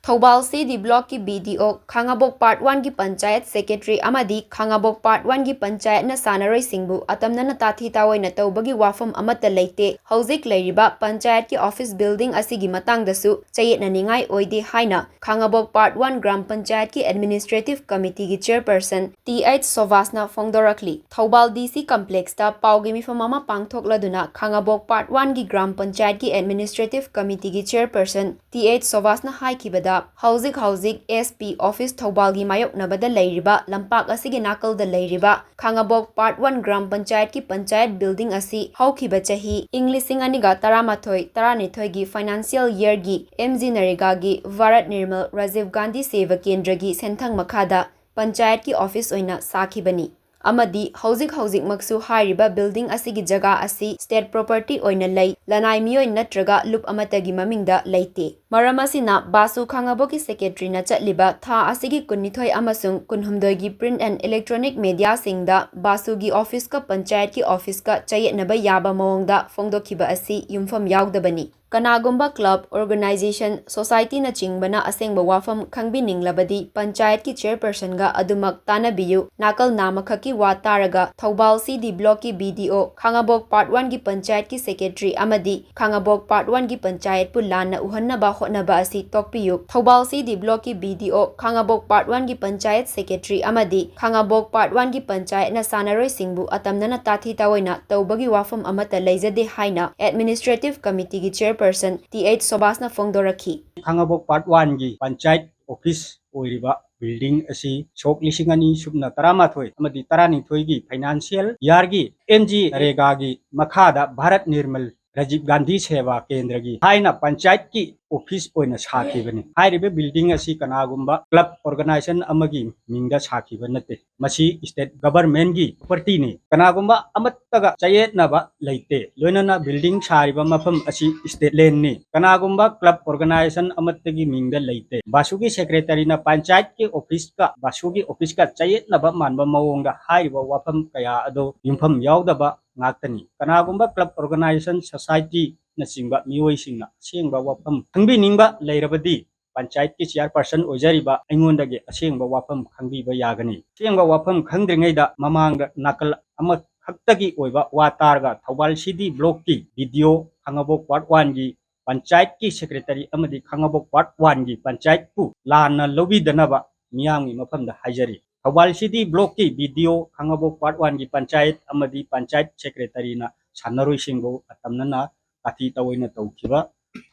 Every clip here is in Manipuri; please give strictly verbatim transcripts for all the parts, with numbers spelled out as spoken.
ꯊꯧꯕꯥꯜ ꯁꯤ ꯗꯤ ꯕ꯭ꯂꯣꯛꯀꯤ ꯕꯤ ꯗꯤ ꯑꯣ, ꯈꯥꯉꯕꯣꯛ ꯄꯥꯔꯠ ꯋꯥꯟꯒꯤ ꯄꯟꯆꯥꯌꯠ ꯁꯦꯀ꯭ꯔꯦꯇꯔꯤ ꯑꯃꯗꯤ ꯈꯥꯉꯕꯣꯛ ꯄꯥꯔꯠ ꯋꯥꯟꯒꯤ ꯄꯟꯆꯥꯌꯠꯅ ꯁꯥꯟꯅꯔꯣꯏꯁꯤꯡꯕꯨ ꯑꯇꯝꯅꯅ ꯇꯥꯊꯤ ꯇꯥꯑꯣꯏꯅ ꯇꯧꯕꯒꯤ ꯋꯥꯐꯝ ꯑꯃꯠꯇ ꯂꯩꯇꯦ꯫ ꯍꯧꯖꯤꯛ ꯂꯩꯔꯤꯕ ꯄꯟꯆꯥꯌꯠꯀꯤ ꯑꯣꯐꯤꯁ ꯕꯤꯜꯗꯤꯡ ꯑꯁꯤꯒꯤ ꯃꯇꯥꯡꯗꯁꯨ ꯆꯌꯦꯠꯅꯅꯤꯡꯉꯥꯏ ꯑꯣꯏꯗꯦ ꯍꯥꯏꯅ ꯈꯥꯉꯕꯣꯛ ꯄꯥꯔꯠ ꯋꯥꯟ ꯒ꯭ꯔꯥꯝ ꯄꯟꯆꯥꯌꯠꯀꯤ ꯑꯦꯗꯃꯤꯅꯤꯁꯇ꯭ꯔꯦꯇꯤꯚ ꯀꯃꯤꯇꯤꯒꯤ ꯆꯦꯌꯔꯄꯔꯁꯟ ꯇꯤ ꯑꯩꯆ ꯁꯣꯚꯥꯁꯅ ꯐꯣꯡꯗꯣꯔꯛꯂꯤ꯫ ꯊꯧꯕꯥꯜ ꯗꯤ ꯁꯤ ꯀꯝꯄ꯭ꯂꯦꯛꯁꯇ ꯄꯥꯎꯒꯤ ꯃꯤꯐꯝ ꯑꯃ ꯄꯥꯡꯊꯣꯛꯂꯗꯨꯅ ꯈꯥꯉꯕꯣꯛ ꯄꯥꯔꯠ ꯋꯥꯟꯒꯤ ꯒ꯭ꯔꯥꯝ ꯄꯟꯆꯥꯌꯠꯀꯤ ꯑꯦꯗꯃꯤꯅꯤꯁꯇ꯭ꯔꯦꯇꯤꯚ ꯀꯃꯤꯇꯤꯒꯤ ꯆꯦꯌꯔꯄꯔꯁꯟ ꯇꯤ ꯑꯩꯆ ꯁꯣꯚꯥꯁꯅ ꯍꯥꯏꯈꯤꯕꯗ, ꯍꯧꯖꯤꯛ ꯍꯧꯖꯤꯛ ꯑꯦꯁ ꯄꯤ ꯑꯣꯐꯤꯁ ꯊꯧꯕꯥꯜꯒꯤ ꯃꯥꯌꯣꯛꯅꯕꯗ ꯂꯩꯔꯤꯕ ꯂꯝꯄꯥꯛ ꯑꯁꯤꯒꯤ ꯅꯥꯀꯜꯗ ꯂꯩꯔꯤꯕ ꯈꯥꯉꯕꯣꯛ ꯄꯥꯔꯠ ꯋꯥꯟ ꯒ꯭ꯔꯥꯝ ꯄꯟꯆꯥꯌꯠꯀꯤ ꯄꯟꯆꯥꯌꯠ ꯕꯤꯜꯗꯤꯡ ꯑꯁꯤ ꯍꯧꯈꯤꯕ ꯆꯍꯤ ꯏꯪ ꯂꯤꯁꯤꯡ ꯑꯅꯤꯒ ꯇꯔꯥꯃꯥꯊꯣꯏ ꯇꯔꯥꯅꯤꯊꯣꯏꯒꯤ ꯐꯥꯏꯅꯥꯟꯁꯤꯌꯦꯜ ꯌꯔꯒꯤ ꯑꯦꯝ ꯖꯤ ꯅꯔꯦꯒꯥꯒꯤ ꯚꯥꯔꯠ ꯅꯤꯔꯃꯜ ꯔꯥꯖꯤꯚ ꯒꯥꯟꯙꯤ ꯁꯦꯕꯥ ꯀꯦꯟꯗ꯭ꯔꯒꯤ ꯁꯦꯟꯊꯪ ꯃꯈꯥꯗ ꯄꯟꯆꯥꯌꯠꯀꯤ ꯑꯣꯐꯤꯁ ꯑꯣꯏꯅ ꯁꯥꯈꯤꯕꯅꯤ꯫ ꯑꯃꯗꯤ ꯍꯧꯖꯤꯛ ꯍꯧꯖꯤꯛꯃꯛꯁꯨ ꯍꯥꯏꯔꯤꯕ ꯕꯤꯜꯗꯤꯡ ꯑꯁꯤꯒꯤ ꯖꯒꯥ ꯑꯁꯤ ꯁ꯭ꯇꯦꯠ ꯄ꯭ꯔꯣꯄꯔꯇꯤ ꯑꯣꯏꯅ ꯂꯩ, ꯂꯅꯥꯏ ꯃꯤꯑꯣꯏ ꯅꯠꯇ꯭ꯔꯒ ꯂꯨꯞ ꯑꯃꯠꯇꯒꯤ ꯃꯃꯤꯡꯗ ꯂꯩꯇꯦ꯫ ꯃꯔꯝ ꯑꯁꯤꯅ ꯕꯥꯁꯨ ꯈꯥꯉꯕꯣꯛꯀꯤ ꯁꯦꯀ꯭ꯔꯦꯇꯔꯤꯅ ꯆꯠꯂꯤꯕ ꯊꯥ ꯑꯁꯤꯒꯤ ꯀꯨꯟꯅꯤꯊꯣꯏ ꯑꯃꯁꯨꯡ ꯀꯨꯟꯍꯨꯝꯗꯣꯏꯒꯤ ꯄ꯭ꯔꯤꯟꯠ ꯑꯦꯟ ꯏꯂꯦꯛꯇ꯭ꯔꯣꯅꯤꯛ ꯃꯦꯗꯤꯌꯥꯁꯤꯡꯗ ꯕꯥꯁꯨꯒꯤ ꯑꯣꯐꯤꯁꯀ ꯄꯟꯆꯥꯌꯠꯀꯤ ꯑꯣꯐꯤꯁꯀ ꯆꯌꯦꯠꯅꯕ ꯌꯥꯕ ꯃꯑꯣꯡꯗ ꯐꯣꯡꯗꯣꯛꯈꯤꯕ ꯑꯁꯤ ꯌꯨꯝꯐꯝ ꯌꯥꯎꯗꯕꯅꯤ꯫ ꯀꯅꯥꯒꯨꯝꯕ ꯀ꯭ꯂꯕ, ꯑꯣꯔꯒꯅꯥꯏꯖꯦꯁꯟ, ꯁꯣꯁꯥꯏꯇꯤꯅꯆꯤꯡꯕꯅ ꯑꯁꯦꯡꯕ ꯋꯥꯐꯝ ꯈꯪꯕꯤꯅꯤꯡꯂꯕꯗꯤ ꯄꯟꯆꯥꯌꯠꯀꯤ ꯆꯦꯌꯔꯄꯔꯁꯟꯒ ꯑꯗꯨꯃꯛ ꯇꯥꯟꯅꯕꯤꯌꯨ꯫ ꯅꯥꯀꯜ ꯅꯥꯝꯃꯈꯛꯀꯤ ꯋꯥ ꯇꯥꯔꯒ ꯊꯧꯕꯥꯜ ꯁꯤ ꯗꯤ ꯕ꯭ꯂꯣꯛꯀꯤ ꯕꯤ ꯗꯤ ꯑꯣ, ꯈꯥꯉꯕꯣꯛ ꯄꯥꯔꯠ ꯋꯥꯟꯒꯤ ꯄꯟꯆꯥꯌꯠꯀꯤ ꯁꯦꯀ꯭ꯔꯦꯇꯔꯤ ꯑꯃꯗꯤ ꯈꯥꯉꯕꯣꯛ ꯄꯥꯔꯠ ꯋꯥꯟꯒꯤ ꯄꯟꯆꯥꯌꯠꯄꯨ ꯂꯥꯟꯅ ꯎꯍꯟꯅꯕ ꯍꯣꯠꯅꯕ ꯑꯁꯤ ꯇꯣꯛꯄꯤꯌꯨ꯫ ꯊꯧꯕꯥꯜ ꯁꯤ ꯗꯤ ꯕ꯭ꯂꯣꯛꯀꯤ ꯕꯤ ꯗꯤ ꯑꯣ, ꯈꯥꯉꯕꯣꯛ ꯄꯥꯔꯠ ꯋꯥꯟꯒꯤ ꯄꯟꯆꯥꯌꯠ ꯁꯦꯀ꯭ꯔꯦꯇꯔꯤ ꯑꯃꯗꯤ ꯈꯥꯉꯕꯣꯛ ꯄꯥꯔꯠ ꯋꯥꯟꯒꯤ ꯄꯟꯆꯥꯌꯠꯅ ꯁꯥꯟꯅꯔꯣꯏꯁꯤꯡꯕꯨ ꯑꯇꯝꯅꯅ ꯇꯥꯊꯤ ꯇꯥꯑꯣꯏꯅ ꯇꯧꯕꯒꯤ ꯋꯥꯐꯝ ꯑꯃꯠꯇ ꯂꯩꯖꯗꯦ ꯍꯥꯏꯅ ꯑꯦꯗꯃꯤꯅꯤꯁꯇ꯭ꯔꯦꯇꯤꯚ ꯀꯃꯤꯇꯤꯒꯤ ꯆꯦꯌꯔꯄꯔꯁꯟ ꯇꯤ ꯑꯩꯆ ꯁꯣꯚꯥꯁꯅ ꯐꯣꯡꯗꯣꯔꯛꯈꯤ꯫ ꯈꯥꯉꯕꯣꯛ ꯄꯥꯔꯠ ꯋꯥꯟꯒꯤ ꯄꯟꯆꯥꯌꯠ ꯑꯣꯐꯤꯁ ꯑꯣꯏꯔꯤꯕ ꯕꯤꯜꯗꯤꯡ ꯑꯁꯤ ꯁꯣꯛ ꯂꯤꯁꯤꯡ ꯑꯅꯤ ꯁꯨꯞꯅ ꯇꯔꯥꯃꯥꯊꯣꯏ ꯑꯃꯗꯤ ꯇꯔꯥꯅꯤꯊꯣꯏꯒꯤ ꯐꯥꯏꯅꯥꯟꯁꯤꯌꯦꯜ ꯌꯥꯔꯒꯤ ꯑꯦꯝ ꯖꯤ ꯅꯔꯦꯒꯥꯒꯤ ꯃꯈꯥꯗ ꯚꯥꯔꯠ ꯅꯤꯔꯃꯜ ꯔꯥꯖꯤꯚ ꯒꯥꯟꯙꯤ ꯁꯦꯕꯥ ꯀꯦꯟꯗ꯭ꯔꯒꯤ ꯊꯥꯏꯅ ꯄꯟꯆꯥꯌꯠꯀꯤ ꯑꯣꯐꯤꯁ ꯑꯣꯏꯅ ꯁꯥꯈꯤꯕꯅꯤ꯫ ꯍꯥꯏꯔꯤꯕ ꯕꯤꯜꯗꯤꯡ ꯑꯁꯤ ꯀꯅꯥꯒꯨꯝꯕ ꯀ꯭ꯂꯕ ꯑꯣꯔꯒꯅꯥꯏꯖꯦꯁꯟ ꯑꯃꯒꯤ ꯃꯤꯡꯗ ꯁꯥꯈꯤꯕ ꯅꯠꯇꯦ꯫ ꯃꯁꯤ ꯁ꯭ꯇꯦꯠ ꯒꯚꯔꯟꯃꯦꯟꯠꯀꯤ ꯄ꯭ꯔꯣꯄꯔꯇꯤꯅꯤ꯫ ꯀꯅꯥꯒꯨꯝꯕ ꯑꯃꯠꯇꯒ ꯆꯌꯦꯠꯅꯕ ꯂꯩꯇꯦ꯫ ꯂꯣꯏꯅꯅ ꯕꯤꯜꯗꯤꯡ ꯁꯥꯔꯤꯕ ꯃꯐꯝ ꯑꯁꯤ ꯁ꯭ꯇꯦꯠ ꯂꯦꯟꯅꯤ꯫ ꯀꯅꯥꯒꯨꯝꯕ ꯀ꯭ꯂꯕ ꯑꯣꯔꯒꯅꯥꯏꯖꯦꯁꯟ ꯑꯃꯠꯇꯒꯤ ꯃꯤꯡꯗ ꯂꯩꯇꯦ꯫ ꯕꯥꯁꯨꯒꯤ ꯁꯦꯀ꯭ꯔꯦꯇꯔꯤꯅ ꯄꯟꯆꯥꯌꯠꯀꯤ ꯑꯣꯐꯤꯁꯀ, ꯕꯥꯁꯨꯒꯤ ꯑꯣꯐꯤꯁꯀ ꯆꯌꯦꯠꯅꯕ ꯃꯥꯟꯕ ꯃꯑꯣꯡꯗ ꯍꯥꯏꯔꯤꯕ ꯋꯥꯐꯝ ꯀꯌꯥ ꯑꯗꯨ ꯌꯨꯝꯐꯝ ꯌꯥꯎꯗꯕ ꯉꯥꯛꯇꯅꯤ꯫ ꯀꯅꯥꯒꯨꯝꯕ ꯀ꯭ꯂꯕ, ꯑꯣꯔꯒꯅꯥꯏꯖꯦꯁꯟ, ꯁꯣꯁꯥꯏꯇꯤꯅꯆꯤꯡꯕ ꯃꯤꯑꯣꯏꯁꯤꯡꯅ ꯑꯁꯦꯡꯕ ꯋꯥꯐꯝ ꯈꯪꯕꯤꯅꯤꯡꯕ ꯂꯩꯔꯕꯗꯤ ꯄꯟꯆꯥꯌꯠꯀꯤ ꯆꯤꯌꯥꯔꯄꯔꯁꯟ ꯑꯣꯏꯖꯔꯤꯕ ꯑꯩꯉꯣꯟꯗꯒꯤ ꯑꯁꯦꯡꯕ ꯋꯥꯐꯝ ꯈꯪꯕꯤꯕ ꯌꯥꯒꯅꯤ꯫ ꯑꯁꯦꯡꯕ ꯋꯥꯐꯝ ꯈꯪꯗ꯭ꯔꯤꯉꯩꯗ ꯃꯃꯥꯡꯗ ꯅꯥꯀꯜ ꯑꯃꯈꯛꯇꯒꯤ ꯑꯣꯏꯕ ꯋꯥ ꯇꯥꯔꯒ ꯊꯧꯕꯥꯜ ꯁꯤꯇꯤ ꯕ꯭ꯂꯣꯛꯀꯤ ꯕꯤ ꯗꯤ ꯑꯣ ꯈꯥꯡꯉꯕꯣꯛ ꯋꯥꯔꯗ ꯋꯥꯟꯒꯤ ꯄꯟꯆꯥꯌꯠꯀꯤ ꯁꯦꯀ꯭ꯔꯦꯇꯔꯤ ꯑꯃꯗꯤ ꯈꯥꯡꯉꯕꯣꯛ ꯋꯥꯔꯗ ꯋꯥꯟꯒꯤ ꯄꯟꯆꯥꯌꯠꯄꯨ ꯂꯥꯟꯅ ꯂꯧꯕꯤꯗꯅꯕ ꯃꯤꯌꯥꯝꯒꯤ ꯃꯐꯝꯗ ꯍꯥꯏꯖꯔꯤ꯫ ꯊꯧꯕꯥꯜ ꯁꯤꯇꯤ ꯕ꯭ꯂꯣꯛꯀꯤ ꯕꯤ ꯗꯤ ꯑꯣ ꯈꯥꯡꯉꯕꯣꯛ ꯋꯥꯔꯗ ꯋꯥꯟꯒꯤ ꯄꯟꯆꯥꯌꯠ ꯑꯃꯗꯤ ꯄꯟꯆꯥꯌꯠ ꯁꯦꯀ꯭ꯔꯦꯇꯔꯤꯅ ꯁꯥꯟꯅꯔꯣꯏꯁꯤꯡꯕꯨ ꯑꯇꯝꯅꯅ ꯇꯥꯊꯤ ꯇꯥꯑꯣꯏꯅ ꯇꯧꯈꯤꯕ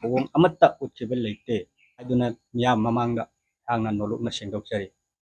ꯊꯧꯑꯣꯡ ꯑꯃꯠꯇ ꯎꯠꯈꯤꯕ ꯂꯩꯇꯦ ꯍꯥꯏꯗꯨꯅ ꯃꯤꯌꯥꯝ ꯃꯃꯥꯡꯗ ꯁꯥꯡꯅ ꯅꯣꯂꯨꯛꯅ ꯁꯦꯡꯗꯣꯛꯆꯔꯤ꯫